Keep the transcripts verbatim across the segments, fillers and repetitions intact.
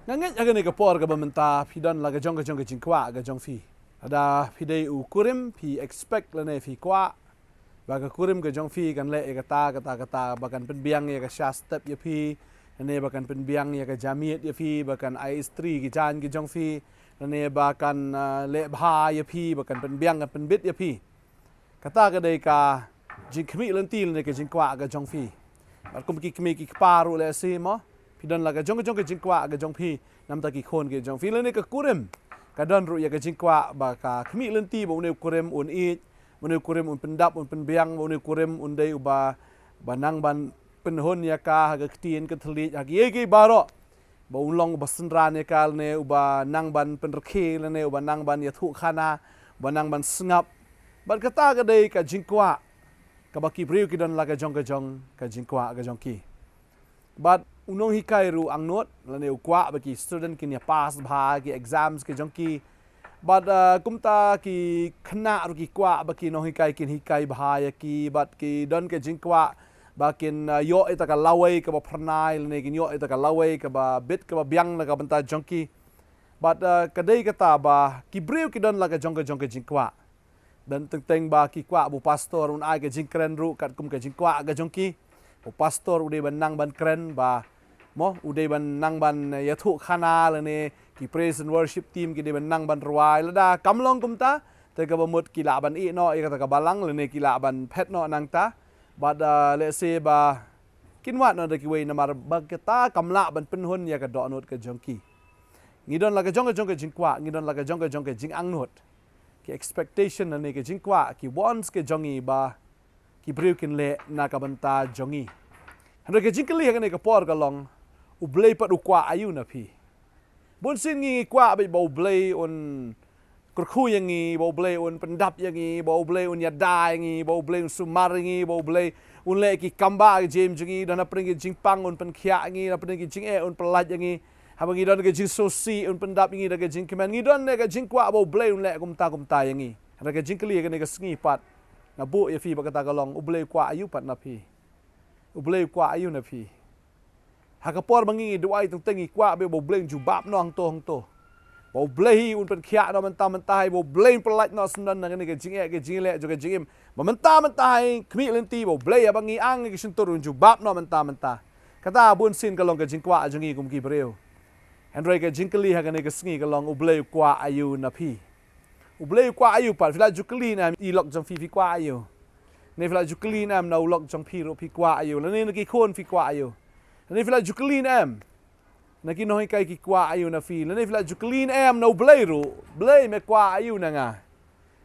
Nga ngeit ha kane ka por kaba mynta phi don la ka jong ka jong ka jingkwah ka jong phi. Lada phi dei u kurim phi expect lane phi kwah ba ka kurim ka jong phi kan leh ïa kata kata kata, ba kan pynbiang ïa ka sha step ïa phi, lane ba kan pynbiang ïa ka jamiat ïa phi, ba kan ai istri ki jaiñ ki jong phi, lane ba kan, ah, leh bha ïa phi, ba kan pynbiang kan pynbit ïa phi. Kata ka dei ka jingkhmih lynti lane ka jingkwah ka jong phi. Bad kum ki kmie ki kpa ruh lehse mo, phi don la ka jong ka jong ka jingkwah ka jong phi na ka bynta ki khun ki jong phi, lane ka kurim ka don ruh ïa ka jingkwah ba ka khmih lynti ba une u kurim un ïeit, ba une u kurim un pyndap un pynbiang, ba une u kurim un dei uba, ba nang ban pynhun ïa ka ha ka ktien ka thylliej ha kiei kiei baroh, ba un long uba synran ïa ka lane uba nang ban pynrkhie lane uba nang ban ïathuh khana, uba nang ban sngap. Bad kata ka dei ka jingkwah kaba ki briew ki don la ka jong ka jong ka jingkwah ka jong ki. Bad u nonghikai ruh angnud lane u kwah ba ki student kin ïa pass bha ki exams ki jong ki. Bad, ah, kumta ki khynnah ruh ki kwah ba ki nonghikai kin hikai bha ïa ki, bad ki don ka jingkwah ba kin, ah, ïoh ïa ka lawei kaba phyrnai lane kin ïoh ïa ka lawei kaba bit kaba biang na ka bynta jong ki. Bad, ah, ka dei kata ba ki briew ki don la ka jong ka jong ka jingkwah. Don teng teng ba ki kwah ba u pastor un ai ka jingkren ruh katkum ka jingkwah ka jong ki. U pastor u dei ban nang ban kren ba mo, u dei ban nang ban, eh, ïathuh khana lane ki praise and worship team ki dei ban nang ban rwai. Lada kam long kumta, te kaba mut ki lah ban ïeh noh ïa kata ka balang lane ki lah ban phet noh nangta. Bad, ah, lehse ba kin wad noh da kiwei namar ba kata kam lah ban pynhun ïa ka dohnud ka jong ki. Ngi don la ka jong ka jong ka jingkwah, ngi don la ka jong ka jong ka jingangnud. Ki expectation lane ka jingkwah, ki wants ka jong ngi ba ki briew kin leh na ka bynta jong ngi. Hynrei ka jingkylli ha kane ka por ka long, U Blei pat u kwah aïu na phi? Bun sien ngi kwah beit ba U Blei un kyrkhu ïa ngi, ba U Blei un pyndap ïa ngi, ba U Blei un ïada ïa ngi, ba U Blei un sumar ïa ngi, ba U Blei un leh ki kam ba ka jingim jong ngi, don hapdeng ki jingpang un pynkhiah ïa ngi, don hapdeng ki jingeh un pyllait ïa ngi. Haba ngi don ka jingsngewsih un pyndap ïa ngi da ka jingkmen, ngi don ne ka jingkwah ba U Blei un leh kumta kumta ïa ngi. Hynrei ka jingkylli ha kane ka sngi pat, nga buh ïa phi ba kata ka long, U Blei u kwah aïu pat na phi? U Blei u kwah aïu na phi? Ha ka por ba ngi ngi duwai teng teng ngi kwah beit ba U Blei un jubab noh hangto hangto. Ba U Blei hi un pynkhiah noh mynta mynta hi, ba U Blei un pyllait noh syndon na kane ka jingeh ka jingleh jong ka jingim. Ba mynta mynta hi khmih lynti ba U Blei haba ngi ang ïa ka shyntur un jubab noh mynta mynta. Kata bun sien ka long ka jingkwah jong ngi kum ki briew. Hynrei ka jingkylli ha kane ka sngi ka long, U Blei u kwah aïu na phi? U Blei u kwah aïu pat? Phi la ju kylli ne em i lok jong phi, phi kwah aïu? Ne phi la ju kylli ne em na u lok jong phi ruh phi kwah aïu? Lane na ki khun phi kwah aïu? Lane phi la ju kylli ne em na ki nonghikai ki kwah aïu na phi? Lane phi la ju kylli ne em na U Blei ruh, Blei me kwah aïu na nga?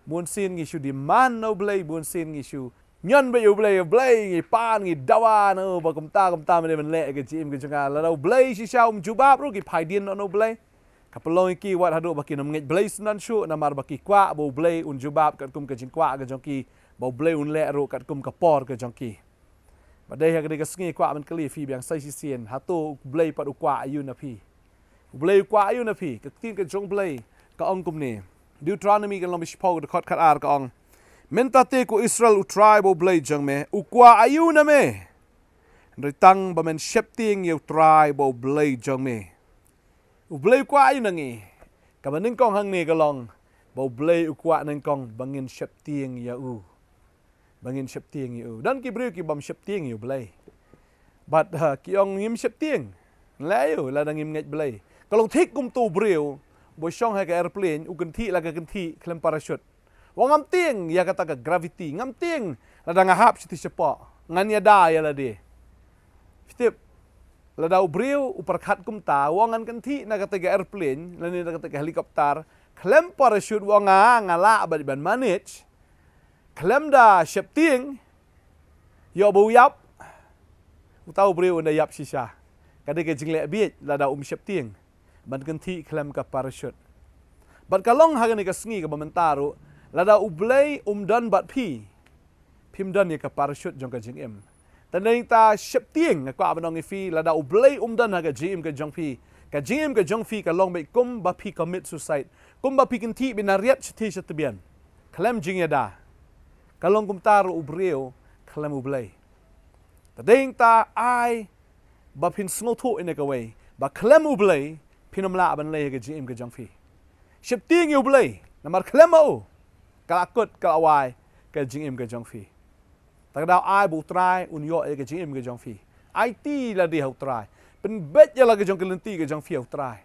Bun sien ngi shu demand na U Blei, bun sien ngi shu ñion beit ïa U Blei, Blei ngi pan ngi dawa na u ba kumta kumta me dei ban leh ka jingim ka jong nga. Lada U Blei shisha um jubab ruh ki phaidien noh na U Blei. Ka pynlong ïa ki wat haduh ba kin ym ngeit Blei syndon shuh namar ba ki kwah ba U Blei un jubab katkum ka jingkwah ka jong ki, ba U Blei un leh ruh katkum ka por ka jong ki. Ba dei ha kane ka sngi kwah ban kylli phi biang sa shisien, hato U Blei pat u kwah aïu na phi? U Blei u kwah aïu na phi? Ka ktien ka jong U Blei ka ong kumne. Deuteronomy ka lynnong ba shiphew ka dkhot khatar ka ong, mynta te ko Israel, U Trai ba U Blei jong me u kwah aïu na me? Hynrei tang ba men sheptieng ïa U Trai ba U Blei jong me. U Blei u kwah aïu na ngi? Kaba nyngkong hangne ka long ba U Blei u kwah nyngkong ba ngin sheptieng ïa u. Ba ngin sheptieng ïa u. Don ki briew ki bym sheptieng ïa U Blei. Bad, ha, ki ong ngim sheptieng. Leh aïu lada ngim ngeit Blei? Ka long thik kum uto u briew ba u shong ha ka airplane, u kynthih la ka kynthih khlem parachute. Wa ngam tieng ïa kata ka gravity, ngam tieng lada nga hap shathie shapoh, ngan ïada ïa lade. Phi tip, lada u briew u pyrkhat kumta, wa ngan kynthih na kata ka airplane lane na kata ka helicopter khlem parachute, wa nga nga lah bad ban manage. Khlem da sheptieng, ïoh ba u ïap, uta u briew un da ïap shisha. Ka dei ka jingleh bieit lada um sheptieng ban kynthih khlem ka parachute. Bad ka long ha kane ka sngi kaba mynta ruh, lada U Blei um don bad phi, phim don ïa ka parachute jong ka jingim. Tang dei ta sheptieng, nga kwah ban ong ïa phi, lada U Blei um don ha ka jingim ka jong phi, ka jingim ka jong phi ka long beit kum ba phi commit suicide, kum ba phi kynthih beit na riat shathie sha tbian. Khlem jingïada. Ka long kumta ruh u briew khlem U Blei. Tang dei ta ai ba phin sngewthuh ïa kawei, ba khlem U Blei phin ym lah ban leh ïa ka jingim ka jong phi. Sheptieng ïa U Blei, namar khlem ma u, ka la kut, ka la wai ka jingim ka jong phi. Te ka daw ai ba U Trai un ïoh ïa ka jingim ka jong phi. Aiti lade ha U Trai. Pynbeit ïa la ka jong ka lynti ka jong phi ha U Trai.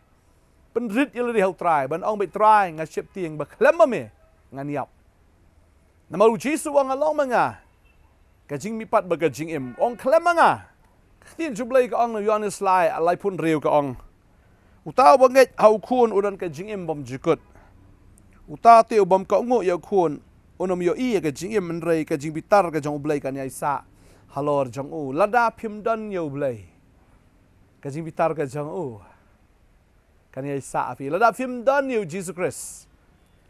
Pynrit ïa lade ha U Trai, ban ong beit, Trai, nga sheptieng ba khlem ma me ngan ïap. Namar U Jisu u ong, nga long ma nga ka jingmihpat bad ka jingim. U ong khlem ma nga. Ka ktien jong U Blei ka ong na Ïoannis lai, laiphew hynriew ka ong, uta uba ngeit ha U Khun u don ka jingim bymjukut. Uta te u bym kohnguh ïa U Khun un ym ïohi ïa ka jingim, hynrei ka jingbitar ka jong U Blei kan ïaisah halor jong u. Lada phim don ïa U Blei, ka jingbitar ka jong u kan ïaisah ha phi. Lada phim don ïa U Jisu Khrist,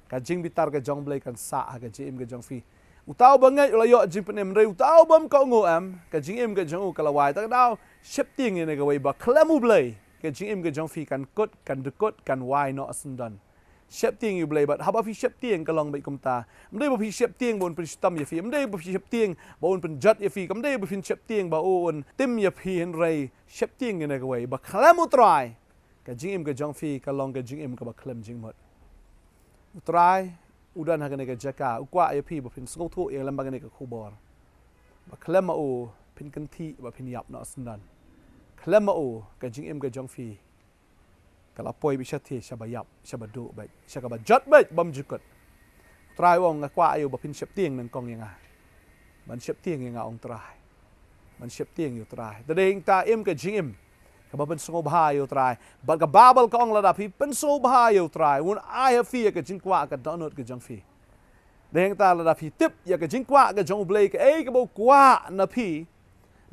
ka jingbitar ka jong U Blei kan sah ha ka jingim ka jong phi. Uta uba ngeit u la ïoh jingpynim, hynrei uta u bym kohnguh, em, ka jingim ka jong u ka la wai. Te ka daw sheptieng ïa kane kawei, ba khlem U Blei ka jingim ka jong phi kan kut, kan dkut, kan wai noh syndon. Sheptieng ïa U Blei, bad haba phi sheptieng ka long beit kumta. Ym dei ba phi sheptieng ba un pynshitom ïa phi, ym dei ba phi sheptieng ba un pynjot ïa phi, kam dei ba phin sheptieng ba u un tim ïa phi, hynrei sheptieng ïa kane kawei, ba khlem U Trai, ka jingim ka jong phi ka long ka jingim kaba khlem jingmut. U Trai u don ha kane ka jaka, u kwah ïa phi ba phin sngewthuh ïa lem bad kane ka khubor. Ba khlem ma u phin kynthih, ba phin ïap noh syndon. Khlem ma u ka jingim ka jong phi ka la poi beit shathie, shaba ïap, shaba duh beit, sha kaba jot beit bymjukut. U Trai u ong, nga kwah ïa u ba phin sheptieng nyngkong ïa nga. Ban sheptieng ïa nga, ong Trai. Ban sheptieng ïa U Trai. Te dei hangta im ka jingim kaba pynsngewbha ïa U Trai. Bad ka Baibl ka ong lada phi pynsngewbha ïa U Trai, un ai ha phi ïa ka jingkwah ka dohnud ka jong phi. Dei hangta lada phi tip ïa ka jingkwah ka jong U Blei, kaei kaba u kwah na phi.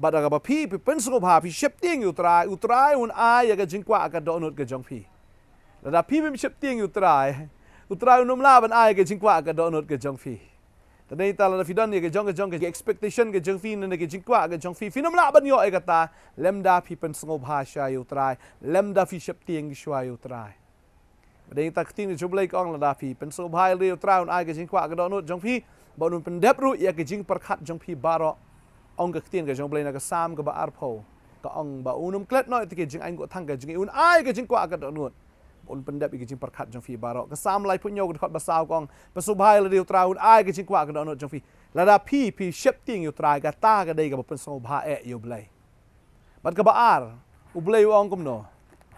Bad da kaba phi, phi pynsngewbha, phi sheptieng ïa U Trai, U Trai un ai ïa ka jingkwah ka dohnud ka jong phi. Lada phi phim sheptieng ïa U Trai, U Trai un ym lah ban ai ïa ka jingkwah ka dohnud ka jong phi. Te dei hangta lada phi don ïa ka jong ka jong ka expectation ka jong phi, ne ka jingkwah ka jong phi, phin ym lah ban ïoh ïa kata lymda phi pynsngewbha shuwa ïa U Trai, lymda phi sheptieng shuwa ïa U Trai. Dei hangta ka ktien jong U Blei ka ong lada phi pynsngewbha ïa U Trai, un ai ka jingkwah ka dohnud jong phi, bad un pyndep ruh ïa ka jingpyrkhat jong phi baroh. Ong ka ktien ka jong U Blei na ka Salm kaba arphew, ka ong ba un ym klet noh ïa ki jingaiñ koit thang ka jong ngi, un ai ka jingkwah ka dohnud, bad un pyndep ïa ka jingpyrkhat jong phi baroh. Ka Salm laiphew hynñiew ka dkhot ba saw ka ong, pynsngewbha ïa lade U Trai, un ai ka jingkwah ka dohnud jong phi. Lada phi, phi sheptieng ïa U Trai, kata ka dei kaba pynsngewbha eh ïa U Blei. Bad kaba ar, U Blei u ong kumno?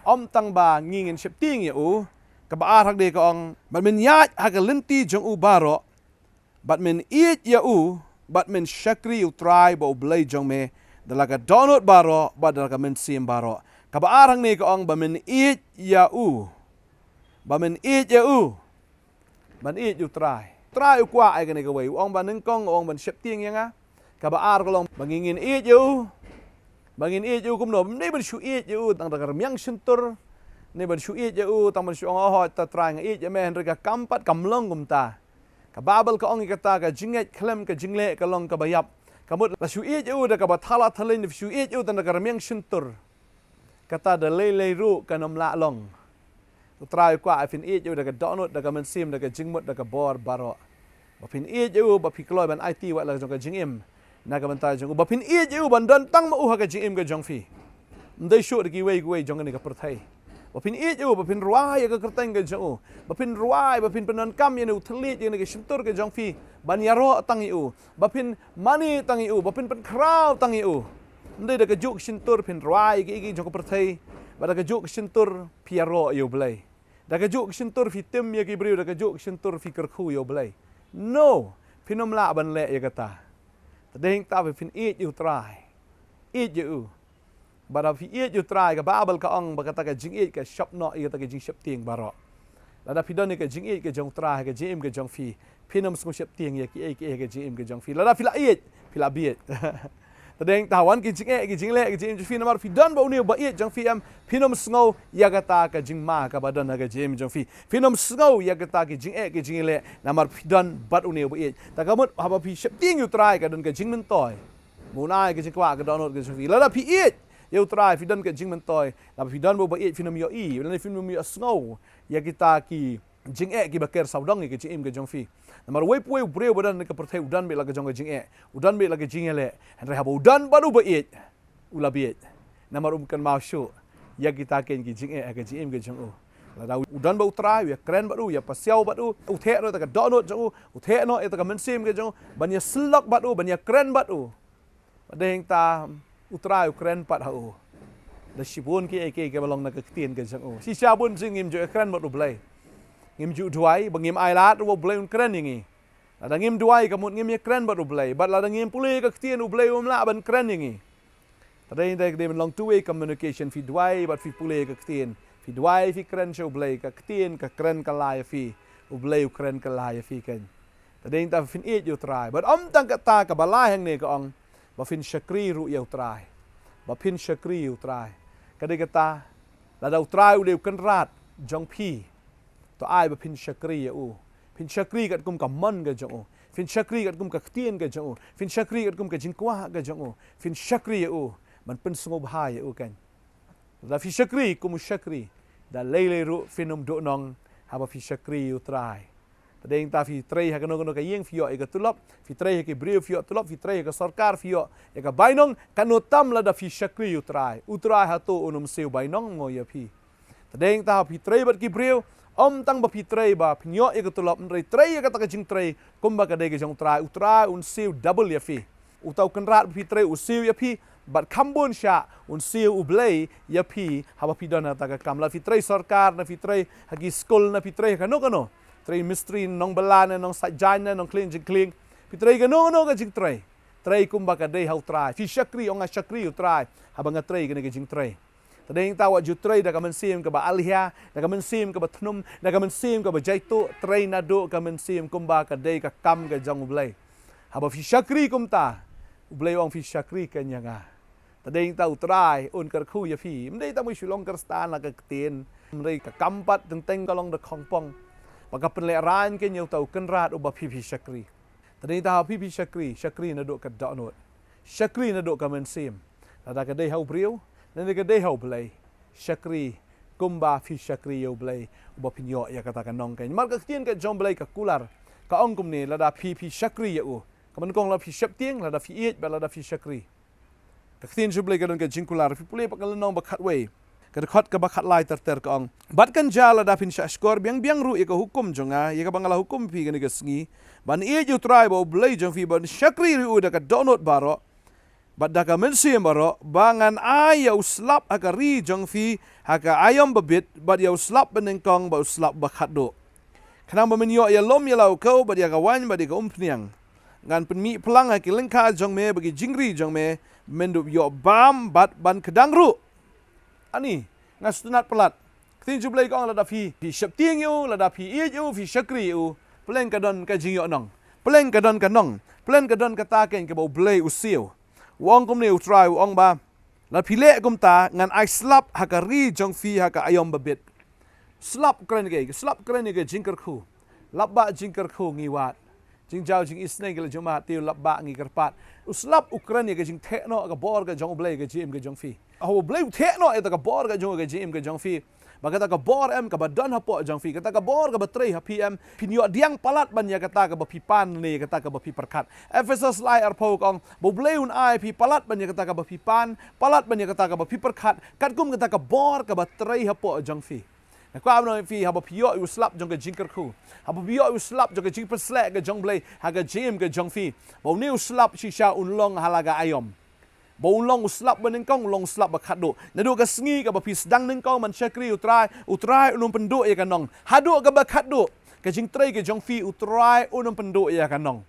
Ym tang ba ngi ngin sheptieng ïa u. Kaba ar hangne ka ong, bad men ïaid ha ka lynti jong u baroh, bad men ïeit ïa u, bad men shakri ïa U Trai ba U Blei jong me da la ka dohnud baroh bad da la ka mynsiem baroh. Kaba ar hangne ka ong ba men ïeit ïa u. Ba men ïeit ïa u. Ban ïeit ïa U Trai. Trai u kwah ïa kane kawei. U ong ba nyngkong, u ong ban sheptieng ïa nga. Kaba ar ka long ba ngi ngin ïeit ïa u. Ba ngin ïeit ïa u kumno? Ym dei ban shu ïeit ïa u tang da ka rmiang shyntur, ne ban shu ïeit ïa u tang ban shu ong, oh, ta Trai nga ïeit ïa me, hynrei ka kam pat kam long kumta. Ka Baibl ka ong ïa kata, ka jingngeit khlem ka jingleh ka long kaba ïap. Ka mut la shu ïeit ïa u da kaba thala thalin, shu ïeit ïa u tang da ka rmiang shyntur, kata da lei lei ruh kan ym lah long. U Trai u kwah ba phin ïeit ïa u da ka dohnud, da ka mynsiem, da ka jingmut, da ka bor baroh. Ba phin ïeit ïa u, ba phi kloi ban aiti wat la ka jong ka jingim na ka bynta jong u. Ba phin ïeit ïa u ban don tang ma u ha ka jingim ka jong phi, ym dei shuh da kiwei kiwei jong kane ka pyrthei. Ba phin ïeit ïa u, ba phin rwai ïa ka kyrteng ka jong u. Ba phin rwai, ba phin pyndonkam ïa une u thylliej, ïa kane ka shyntur ka jong phi, ban ïaroh tang ïa u. Ba phin mane tang ïa u, ba phin pynkhraw tang ïa u. Ym dei da kajuh ka shyntur phin rwai ïa kiei kiei jong ka pyrthei, bad da kajuh ka shyntur phi ïaroh ïa U Blei. Da kajuh ka shyntur phi tim ïa ki briew, da kajuh ka shyntur phi kyrkhu ïa U Blei. No, phin ym lah ban leh ïa kata. Te dei hangta ba phin ïeit ïa U Trai. Ïeit ïa u. Bad haba phi ïeit ïa U Trai, ka Baibl ka ong ba kata ka jingïeit ka shop noh ïa kata ka jingsheptieng baroh. Lada phi don ïa ka jingïeit ka jong U Trai ha ka jingim ka jong phi, phin ym sngew sheptieng ïa kiei kiei ha ka jingim ka jong phi. Lada phi la ïeit, phi la bieit. Te dei hangta wan ki jingeh ki jingleh ha ka jingim jong phi, namar phi don bad une uba ïeit jong phi, em, phin ym sngew ïa kata ka jingma kaba don ha ka jingim jong phi. Phin ym sngew ïa kata ki jingeh ki jingleh, namar phi don bad une uba ïeit. Te ka mut haba phi sheptieng ïa U Trai ka don ka jingmyntoi ba un ai ka jingkwah ka dohnud ka jong phi. Lada phi ïeit ïa U Trai, phi don ka jingmyntoi. Lada phi don bad uba ïeit, phin ym ïohi, lada phin ym ïohsngew ïa kita ki jingeh kiba ker sawdong ïa ka jingim ka jong phi. Namar uwei pa uwei u briew ba don ha ka pyrthei u don beit la ka jong ka jingeh, u don beit la ka jingïaleh. Hynrei haba u don bad uba ïeit, u la bieit. Namar um kynmaw shuh ïa kita keiñ ki jingeh ha ka jingim ka jong u. Lada u don bad U Trai, u ïakren bad u, u ïapasiaw bad u, u theh noh ïa ka dohnud jong u, u theh noh ïa ka mynsiem ka jong u ban ïasyllok bad u, ban ïakren bad u. Bad hangta U Trai u kren pat ha u. Da shibun kiei kiei kiba long na ka ktien ka jong u. Shisha bun jingim ju ïakren bad U Blei. Ngim ju duwai, ba ngim ailad ruh ba U Blei un kren ïa ngi. Lada ngim duwai ka mut ngim ïakren bad U Blei. Bad lada ngim pule ka ktien, U Blei um lah ban kren ïa ngi. Te dei, dei, dei ban long two way communication, phi duwai bad phi pule ka ktien. Phi duwai, phi kren sha U Blei, ka ktien ka kren kylla ïa phi. U Blei u kren kylla ïa phi keiñ. Te dei, ta phin ïeit ïa U Trai. Bad ym tang kata, kaba lai hangne ka ong ba phin shakri ruh ïa U Trai. Ba phin shakri ïa U Trai. Ka dei kata, lada U Trai u dei u Kynrad jong phi, to ai ba phin shakri ïa u. Phin shakri katkum ka mon ka jong u. Phin shakri katkum ka ktien ka jong u. Phin shakri katkum ka jingkwah ka jong u. Phin shakri ïa u ban pynsngewbha ïa u keiñ. Lada phi shakri kum u shakri, da lei lei ruh phin ym duhnong haba phi shakri ïa U Trai. Te dei, ta phi trei ha kano kano ka ïing, phi ïoh ïa ka tulop, phi trei ha ki briew, phi ïoh tulop, phi trei ha ka sorkar, phi ïoh ïa ka bainong, katno tam lada phi shakri ïa U Trai. U Trai hato un ym siew bainong mo ïa phi? Te dei, ta phi trei bad ki briew, ym tang ba phi trei ba phin ïoh ïa ka tulop, hynrei trei ïa kata ka jingtrei kumba ka dei ka jong U Trai, U Trai un siew double ïa phi. Uta u Kynrad ba phi trei u siew ïa phi, bad kham bun shah un siew U Blei ïa phi haba phi don ha kata ka kam. La phi trei sorkar, ne phi trei ha ki skul, ne phi trei ha kano kano. Trei mistri, nongbylla, ne nongsait jaiñ, ne nongkhlieh jingkhlieh. Phi trei kano kano ka jingtrei. Trei kumba ka dei ha U Trai. Phi shakri, ong nga shakri U Trai haba nga trei kane ka jingtrei. Te dei, ta wat ju trei da ka mynsiem kaba alhia, da ka mynsiem kaba thnum, da ka mynsiem kaba jaituh, trei naduh ka mynsiem kumba ka dei ka kam ka jong U Blei. Haba phi shakri kumta, U Blei u ong phi shakri keiñ ïa nga. Te dei, ta U Trai un kyrkhu ïa phi. Ym dei tang ba shu long Khristan la ka ktien. Hynrei ka kam pat teng teng ka long da khongpong. Ba ka pynlehraiñ keiñ ïa uta u Kynrad uba phi phi shakri. Te dei, ta phi phi shakri, shakri naduh ka dohnud. Shakri naduh ka mynsiem. Lada ka dei ha u briew, lada ka dei ha U Blei. Shakri kumba phi shakri ïa U Blei, uba phin ïoh ïa kata ka nong keiñ. Namar ka ktien ka jong U Blei ka kular, ka ong kumne, lada phi phi shakri ïa u. Ka nyngkong, lada phi sheptieng, lada phi ïeit, bad lada phi shakri. Ka ktien jong U Blei ka don ka jingkular, phi pule pat ka lynnong ba khatwei, ka dkhot kaba khatlai ter ter, ka ong: Bad kan jia, lada phin shahshkor biang biang ruh ïa ka hukum jong nga, ïa kaba nga la hukum phi kane ka sngi, ban ïeit ïa U Trai ba U Blei jong phi, ban shakri ruh ïa u da ka dohnud baroh bad da ka mynsiem baroh, ba ngan ai ïa u slap ha ka ri jong phi ha ka aïom babit, bad ïa u slap banyngkong bad u slap bakhatduh. Khnang ba men ïoh ïalum ïa la u kaw, bad ïa ka waiñ, bad ïa ka umphniang. Ngan pynmih phlang ha ki lyngkha jong me bad ki jingri jong me, men dup ïoh bam bad ban kdang ruh. Ani, nga sngewtynnat palat. Ka ktien jong U Blei ka ong, lada phi, phi sheptieng ïa u, lada phi ïeit ïa u, phi shakri ïa u, pleng ka don ka jingïohnong. Pleng ka don ka nong. Pleng ka don kata keiñ kaba U Blei u siew. U ong kumne U Trai, u ong ba, lada phi leh kumta, ngan ai slap ha ka ri jong phi ha ka aïom babit. Slap u kren ïa ka, slap u kren ïa ka jingkyrkhu. Lap ba jingkyrkhu ngi wad. Jingjaw jingisynei ki la jummat, te u lap ba ngi kyrpad. U slap u kren ïa ka jingtheh noh ka bor ka jong U Blei ha ka jingim ka jong phi. Haba U Blei u theh noh ïa ka bor ka jong, ka jingim ka jong phi, ba kata ka bor em kaba don hapoh jong phi, kata ka bor kaba trei ha phi em, phin ïoh diang palat ban ïa kata kaba phi pan ne ïa kata kaba phi pyrkhat. Ephesos lai arphew ka ong ba U Blei un ai phi palat ban ïa kata kaba phi pan, palat ban ïa kata kaba phi pyrkhat, katkum kata ka bor kaba trei hapoh jong phi. Nga kwah ban ong ïa phi, haba phi ïoh ïa u slap jong ka jingkyrkhu, haba phi ïoh ïa u slap jong ka jingpynshlur ka jong U Blei ha ka jingim ka jong phi, ba une u slap shisha un long ha la ka aïom. Ba un long u slap banyngkong, un long u slap bakhatduh. Naduh ka sngi kaba phi sdang nyngkong ban shakri U Trai, U Trai un ym pynduh ïa ka nong. Haduh kaba khatduh ka jingtrei ka jong phi, U Trai un ym pynduh ïa ka nong.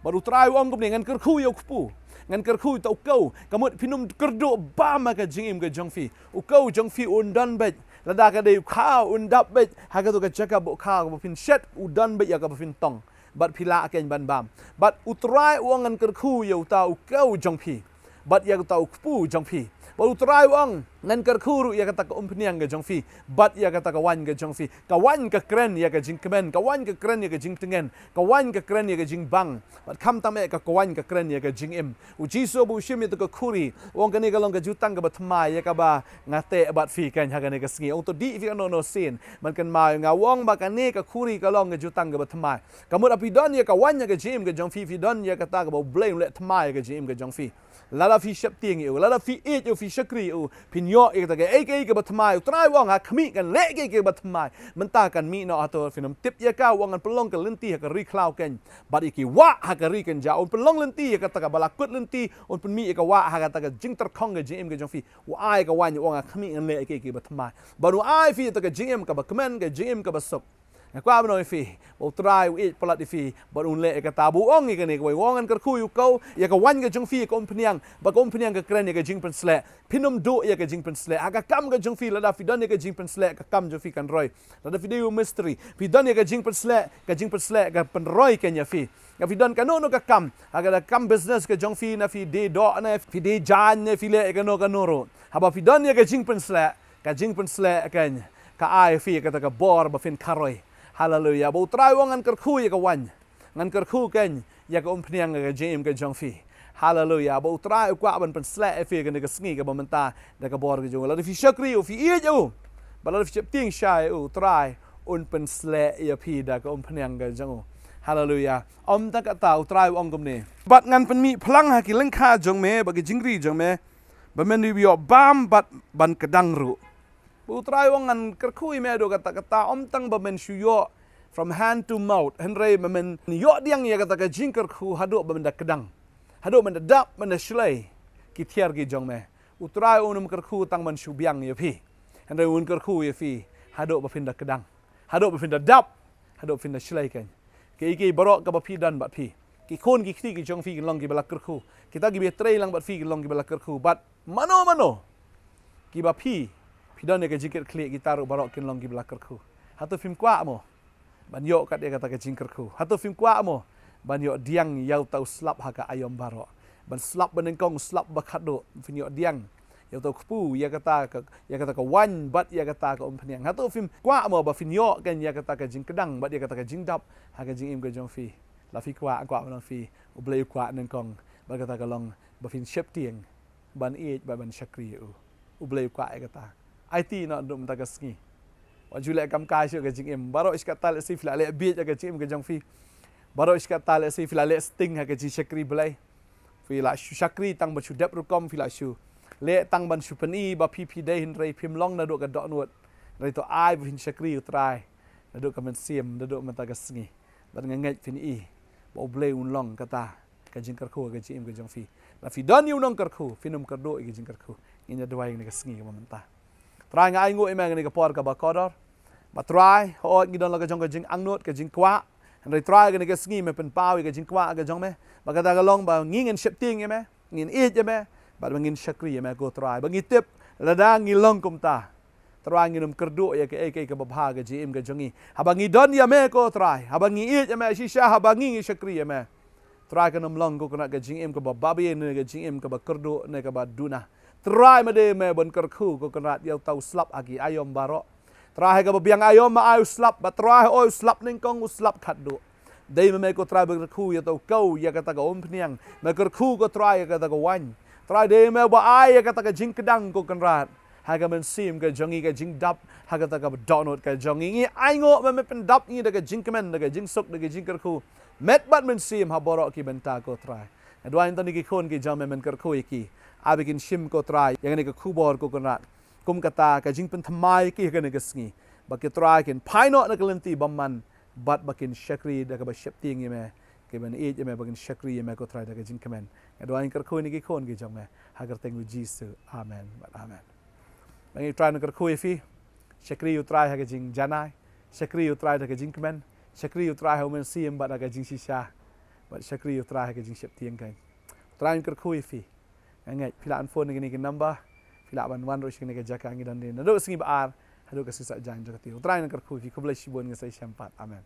Bad U Trai u ong kumne, ngan kyrkhu ïa u kpu, ngan kyrkhu ïa uta u kaw. Ka mut phin ym kyrduh bam ha ka jingim ka jong phi. U kaw jong phi un don beit. Lada ka dei u khaw, un dap beit ha kato ka jaka ba u khaw, kaba phin shet, u don beit ïa kaba phin tong. Bad phi lah keiñ ban bam. Bad U Trai u ong, ngan kyrkhu ïa uta u kaw jong phi, bad ïa uta u kpu jong phi. Bad U Trai u ong, ngan kyrkhu ruh ïa kata ka umphniang ka jong phi, bad ïa kata ka waiñ ka jong phi. Ka waiñ ka kren ïa ka jingkmen, ka waiñ ka kren ïa ka jingtngen, ka waiñ ka kren ïa ka jingbang. Bad khamtam eh ka, ka waiñ ka kren ïa ka jingim. U Jisu ba u shim ïa kata ka khuri, u ong, kane ka long ka jutang kaba thymmai ïa kaba nga teh bad phi keiñ ha kane ka sngi. U ong, to dih phi kano kano sien ban kynmaw ïa nga. U ong ba kane ka khuri ka long ka jutang kaba thymmai. Ka mut haba phi don ïa ka waiñ ha ka jingim ka jong phi, phi don ïa kata kaba U Blei un leh thymmai ha ka jingim ka jong phi. Lada phi sheptieng ïa u, lada phi ïeit ïa u, phi shakri ïa u, phin ïoh ïa kata kaei kaei kaba thymmai. U Trai u ong ha khmih kan leh kaei kaei kaba thymmai. Mynta kan mih noh hato, phin ym tip ïa ka, u ong ngan pynlong ka lynti ha ka ri khlaw keiñ bad ïa ki wah ha ka ri keiñ. Un pynlong lynti ïa kata kaba la kut lynti, un pynmih ïa ka wah ha kata ka jingtyrkhong ka jingim ka jong phi. U ai ka waiñ, u ong ha khmih ngan leh kaei kaei kaba thymmai. Bad u ai phi ïa kata ka jingim kaba kmen, ka jingim kaba suk. Nga kwah ban ong ïa phi ba U Trai u ïeit palat ïa phi bad un leh ïa kata ba u ong ïa kane kawei, u ong ngan kyrkhu ïa u, ïa ka waiñ ka jong phi ïa ka umphniang, ba ka umphniang ka kren ïa ka jingpynsleh. Phin ym duh ïa ka jingpynsleh ha ka kam ka jong phi. Lada phi don ïa ka jingpynsleh, ka kam jong phi kan roi. Lada phi dei u mistri, phi don ïa ka jingpynsleh, ka jingpynsleh ka pynroi keiñ ïa phi. Lada phi don kano kano ka kam, ha ka kam business ka jong phi, na phi dei doh ne phi dei jaiñ ne phi leh ïa kano kano ruh, haba phi don ïa ka jingpynsleh, ka jingpynsleh keiñ ka ai ïa phi ïa kata ka bor ba phin kharoi. Haleluia. Ba U Trai u ong ngan kyrkhu ïa ka waiñ, ngan kyrkhu keiñ ïa ka umphniang ka jingim ka jong phi. Haleluia. Ba U Trai u kwah ban pynsleh ïa phi kane ka sngi kaba mynta da ka bor ka jong u. Lada phi shakri ïa u, phi ïeit ïa u, bad lada phi sheptieng shai ïa u, U Trai un pynsleh ïa phi da ka umphniang ka jong u. Haleluia. Ym tang kata, U Trai u ong kumne: Bad ngan pynmih phlang ha ki lyngkha jong me bad ki jingri jong me, ba men ïoh bam bad ban kdang ruh. Ba U Trai u ong ngan kyrkhu ïa me haduh katta katta, ym tang ba men shu ïoh from hand to mouth, hynrei ba men ïoh pdiang ïa kata ka jingkyrkhu haduh ba men da kdang, haduh men da dap, men da shlei ki thiar ki jong me. U Trai un ym kyrkhu tang ban shu biang ïa phi, hynrei un kyrkhu ïa phi haduh ba phin da kdang, haduh ba phin da dap, haduh ba phin da shlei keiñ. Kiei kiei baroh kaba phi don bad phi, ki khun ki kti ki jong phi kin long kiba la kyrkhu. Kita kiba trei lang bad phi kin long kiba la kyrkhu. Bad mano mano kiba phi, phi don ïa ka jingkitkhlieh, kita ruh baroh kin long kiba la kyrkhu. Hato phim kwah mo ban ïoh kat ïa kata ka jingkyrkhu? Hato phim kwah mo ban ïoh pdiang ïa uta u slap ha ka aïom baroh, ban slap banyngkong, slap ba khatduh? Phin ïoh pdiang ïa uta u kpu, ïa kata ka, ïa kata ka waiñ bad ïa kata ka umphniang? Hato phim kwah mo ba phin ïoh keiñ ïa kata ka jingkdang bad ïa kata ka jingdap ha ka jingim ka jong phi? Lada phi kwah, kwah ban ong phi, U Blei u kwah nyngkong ba kata ka long ba phin sheptieng ban ïeit bad ban shakri ïa u. U Blei u kwah ïa kata. Aiti noh naduh mynta ka sngi. Wat ju leh kam kai shuh ka jingim. Baroh shi katta lehse phi la leh bieit ha ka jingim ka jong phi. Baroh shi katta lehse phi la leh sting ha ka jingshakri Blei. Phi la shu shakri tang ban shu dep rukom, phi la shu leh tang ban shu pyni ba phi, phi dei, hynrei phim long naduh ka dohnud. Hynrei to ai ba phin shakri U Trai naduh ka mynsiem, naduh mynta ka sngi. Bad nga ngeit phin i ba U Blei un long kata ka jingkyrkhu ha ka jingim ka jong phi. Lada phi don ïa u nongkyrkhu, phin ym kyrduh ïa ka jingkyrkhu. Ngin ïa duwai ïa kane ka sngi kaba mynta. Trai, nga ainguh ïa me ïa kane ka por kaba kordor. Ba Trai, hooid ngi don la ka jong ka jingangnud, ka jingkwah. Hynrei Trai, kane ka sngi me pynpaw ïa ka jingkwah ka jong me. Ba kata ka long ba ngi ngin sheptieng ïa me, ngin ïeit ïa me, bad ba ngin shakri ïa me ko Trai. Ba ngi tip lada ngi long kumta, Trai, ngin ym kyrduh ïa kaei kaei kaba bha ha ka jingim ka jong ngi. Haba ngi don ïa me ko Trai, haba ngi ïeit ïa me shisha, haba ngi, ngi shakri ïa me, Trai, kan ym long ko Kynrad ka jingim kaba babe ne ka jingim kaba kyrduh ne kaba duna. Trai, me dei me ban kyrkhu ko Kynrad ïa uta u slap ha ki aïom baroh. Trai, ha kaba biang aïom me ai u slap, bad Trai, oi u slap nyngkong, u slap khatduh. Dei me me ko Trai ba kyrkhu ïa uta u kew, ïa kata ka umphniang. Me kyrkhu ko Trai ïa kata ka waiñ. Trai, dei me ba ai ïa kata ka jingkdang ko Kynrad ha ka mynsiem ka jong ngi, ka jingdap ha kata ka dohnud ka jong ngi. Ngi ainguh ba me pyndap ngi da ka jingkmen, da ka jingsuk, da ka jingkyrkhu met bad mynsiem ha baroh ki bynta ko Trai. Nga duwai ïa kine ki khun ki jong me, men kyrkhu ïa ki. Ai ba kin shim ko Trai ïa kane ka khubor ko Kynrad kum kata ka jingpynthymmai ïa ki ha kane ka sngi. Ba ki Trai kin phai noh na ka lynti bymman, bad ba kin shakri da kaba sheptieng ïa me, kiban ïeit ïa me, ba kin shakri ïa me ko Trai da ka jingkmen. Nga duwai kyrkhu ïa kine ki khun ki jong me ha ka kyrteng U Jisu. Amen bad amen. Ba ngi Trai nang kyrkhu ïa phi. Shakri ïa u Trai ha ka jingjanai. Shakri ïa u Trai da ka jingkmen. Shakri ïa u Trai ha u mynsiem bad ha ka jingshisha. Bad shakri ïa u Trai ha ka jingsheptieng keiñ. U Trai nang kyrkhu ïa phi. Nga ngeit phi lah ban phone ïa kine ki number. Phi lah ban wan ruh sha kane ka jaka ngi don ne naduh sngi ba ar haduh ka sngi Saitjaiñ jong ka taïew. U Trai nang kyrkhu ïa phi. Khublei shibun, nga sa ïashem pat. Amen.